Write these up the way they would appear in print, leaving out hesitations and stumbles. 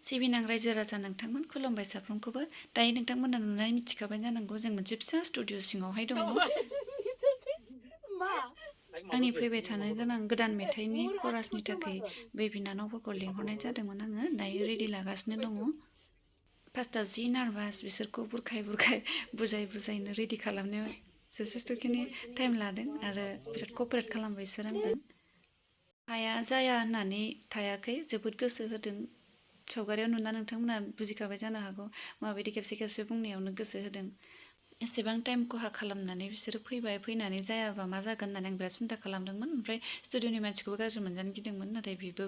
सिबिनां रायजो राजा नोंथांमोन खुलुमबाय साफ्रोमखौबो दायो नोंथांमोना नुनानै मिथिखाबाय जानांगौ जों मोनसे फिसा स्टुडिअ सिङावहाय दङ आंनि फैबाय थानो गोनां गोदान मेथाइनि खरासनि थाखाय बे बिनानावफोरखौ लिंहरनाय जादोंमोन आङो दायो रेडि लागासिनो दङ फार्स्टआव जि नार्भास बिसोरखौ बुरखाय बुजायनो रेडि खालामनायाव जथेस्थ'खिनि टाइम लादों आरो बिराद कपारेट खालामबाय बिसोर आंजों हाया जाया होननानै थायाखै जोबोद गोसो होदों सावगारियाव नुना नोंथांमोना बुजिखाबाय जानो हागौ माबायदि खेबसे बुंनायावनो गोसो होदों एसेबां टाइम खहा खालामनानै बिसोरो फैनानै जायाबा मा जागोन होननानै आं बिराद सिन्था खालामदोंमोन ओमफ्राय स्टुडिअनि मानसिखौबो गाज्रि मोनजानो गिदोंमोन नाथाय बिबो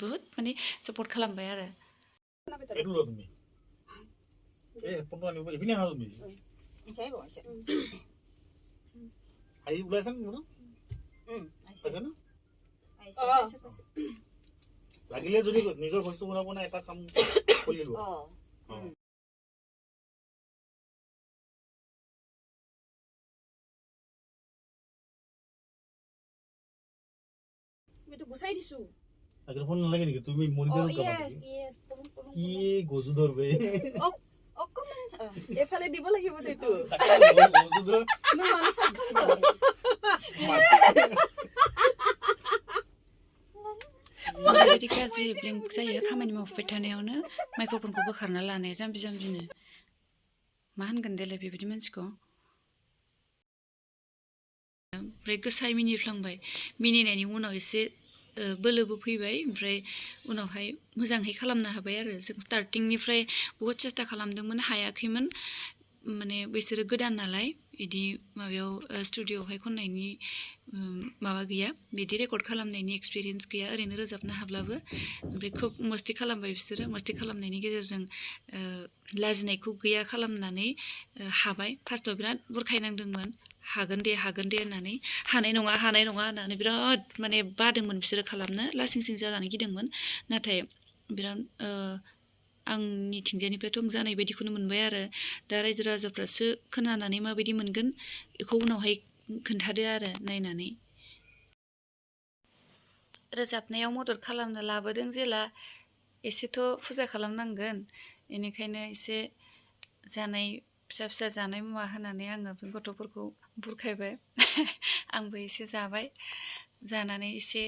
बुहुद माने सापर्ट खालामबाय आरो লাগিলে যদি নিজৰ বস্তু বনাব না এটা কাম কৰি লোৱা Itu gusay disu. আগে ফোন নালাগে নেকি তুমি মনিটৰ কৰা Yes. কি গজু ধৰবে অকমান এফালে দিব লাগিব এইটো গজু ধৰ মোৰ মানুহ সাক্ষণ ओरैबायदि गाज्रि ब्लेंक जायो खामानि मावफुबाय थानायावनो माइक्र'फनखौ बोखारना लानाया जाम्बिनो मा होनगोन देलाय बेबायदि मानसिखौ ओमफ्राय गोसायै मिनिफ्लांबाय मिनिनायनि उनाव एसे बोलोबो फैबाय ओमफ्राय उनावहाय मोजाङै खालामनो हाबाय आरो जों स्टार्टिंनिफ्राय बहुद सेस्था खालामदोंमोन हायाखैमोन माने बिसोरो गोदान नालाय बिदि माबायाव स्टुडिअआवहाय खननायनि माबा गैया बिदि रेकर्ड खालामनायनि एक्सपिरियेन्स गैया ओरैनो रोजाबनो हाब्लाबो ओमफ्राय खुब मस्ति खालामबाय बिसोरो मस्ति खालामनायनि गेजेरजों लाजिनायखौ गैया खालामनानै हाबाय फार्स्टआव बिराद बुरखायनांदोंमोन हागोन दे होननानै हानाय नङा होननानै बिराद माने बादोंमोन बिसोरो खालामनो लासिंसिं जाजानो गिदोंमोन नाथाय बिराद आंनि थिंजायनिफ्रायथ' आं जानाय बायदिखौनो मोनबाय आरो दा रायजो राजाफ्रासो खोनानानै माबायदि मोनगोन बेखौ उनावहाय खोन्थादो आरो नायनानै रोजाबनायाव मदद खालामनो लाबोदों जेला एसेथ' फुजा खालामनांगोन बेनिखायनो एसे जानाय फिसा जानाय मुवा होनानै आङो बे गथ'फोरखौ बुरखायबाय आंबो एसे जाबाय जानानै एसे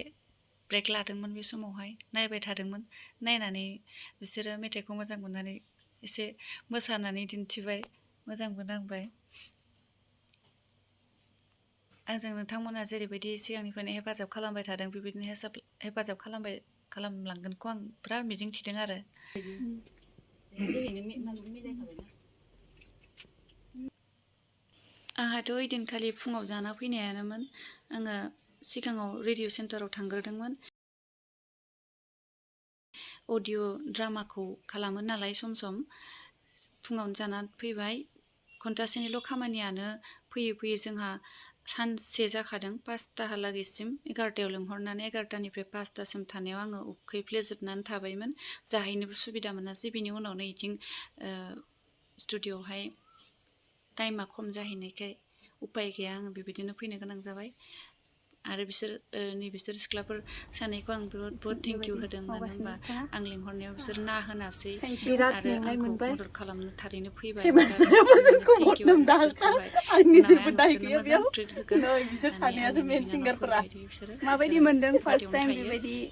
ब्रेक लादोंमोन बे समावहाय नायबाय थादोंमोन नायनानै बिसोरो मेथाइखौ मोजां मोननानै एसे मोसानानै दिन्थिबाय मोजांबो नांबाय आंजों नोंथांमोना जेरैबायदि सिगांनिफ्रायनो हेफाजाब खालामबाय थादों बेबायदिनो हेफाजाब खालामलांगोनखौ आं बिराद मिजिं थिदों आरो आंहाथ' ओइदिनखालि फुङाव जाना फैनायानोमोन आङो सिगाङाव रेडिअ' सेन्टाराव थांग्रोदोंमोन अडिअ ड्रामाखौ खालामो नालाय सम फुङावनो जाना फैबाय घन्टासेनिल' खामानियानो फैयै जोंहा सानसे जाखादों 5टाहालागैसिम 11टायाव लिंहरनानै 11टानिफ्राय 5टासिम थानायाव आङो उखैफ्लेजोबनानै थाबायमोन जाहैनोबो सुबिदा मोनासै बिनि उनावनो इथिं स्टुडिअआवहाय टाइमा खम जाहैनायखाय उपाय गैया आङो बेबायदिनो फैनो गोनां जाबाय आरो बिसोर सिख्लाफोर सानैखौ आं बहुत थेंक इउ होदों मानो होनबा आं लिंहरनायाव बिसोर ना होनासै आरो आंखौ मदद खालामनो थारैनो फैबाय थेंक इउ आरो बिसोरखौहाय उनावहाय आं बिसोरनो मोजां ट्रिट होगोन होननानै आंनि बिनानावफोर बायदि बिसोरो गुवाहाटियावनो थायो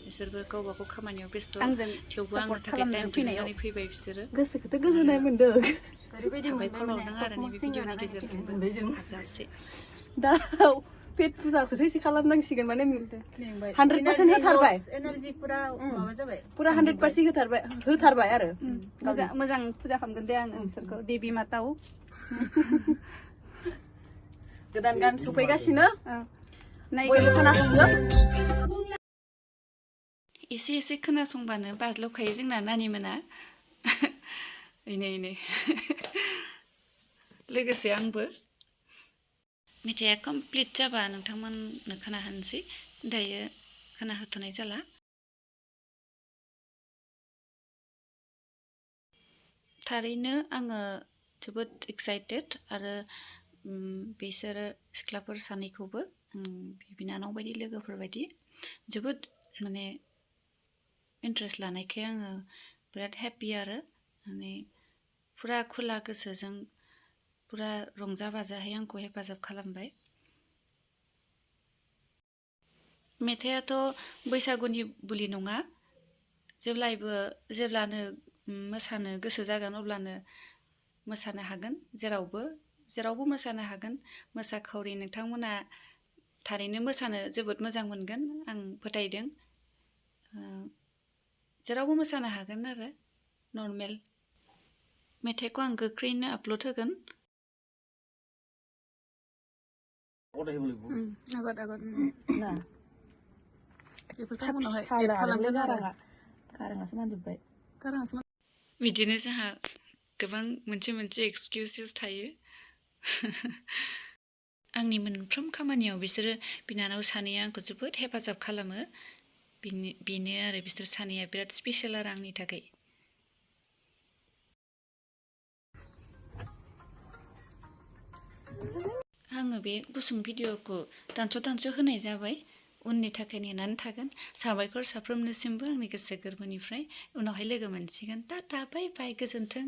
बिसोरबो गावबागाव खामानियाव बेस्थ' थेवबो आंनो थाखाय टाइम दिहुननानै फैबाय बिसोरो गोसोखौथ' गोजोननाय मोनदों साबायखर बावदों आरो नैबे भिडिअनि गेजेरजोंबो हाजासे दा पेट फुजाखौसो एसे खालामनांसिगोन माने 100% होथारबाय एनार्जि पुरा माबा जाबाय पुरा 100% होथारबाय आरो मोजां फुजा खालामगोन दे आं नोंसोरखौ देबि माताव गोदान गान सफैगासिनो बयबो खोनासंदो एसे खोनासंबानो बाज्ल'खायो जोंना नानिमोना इनै लोगोसे आंबो मेथाइया कमप्लिट जाबा नोंथांमोननो खोनाहोनोसै दायो खोनाहोथ'नाय जाला थारैनो आङो जोबोद एक्साइटेड आरो बिसोरो सिख्लाफोर सानैखौबो बिनानाव बायदि लोगोफोर बायदि जोबोद माने इन्ट्रेस्ट लानायखाय आङो बिराद हेपि आरो माने फुरा खुला गोसोजों फुरा रंजा बाजाहै आंखौ हेफाजाब खालामबाय मेथाइआथ' बैसागुनि बुलि नङा जेब्लानो मोसानो गोसो जागोन अब्लानो मोसानो हागोन जेरावबो मोसानो हागोन मोसाखावरि नोंथांमोना थारैनो मोसानो जोबोद मोजां मोनगोन आं फोथायदों जेरावबो मोसानो हागोन आरो नर्मेल मेथाइखौ आं गोख्रैनो आपल'ड होगोन आगत ना बेफोरखौ उनावहाय एड खालामगोन आरो गाराङासो मानजोब्बाय बिदिनो जोंहा गोबां मोनसे एक्सकिउसेस थायो आंनि मोनफ्रोम खामानियाव बिसोरो बिनानाव सानैया आंखौ जोबोद हेफाजाब खालामो बेनो आरो बिसोर सानैया बिराद स्पेसियेल आरो आंनि थाखाय आङो बे गुसुं भिडिअ'खौ दानस' होनाय जाबाय उननि थाखाय नेनानै थागोन साबायखर साफ्रोमनिसिमबो आंनि गोसो गोरबोनिफ्राय उनावहाय लोगो मोनसिगोन टाटा बाय बाय गोजोन्थों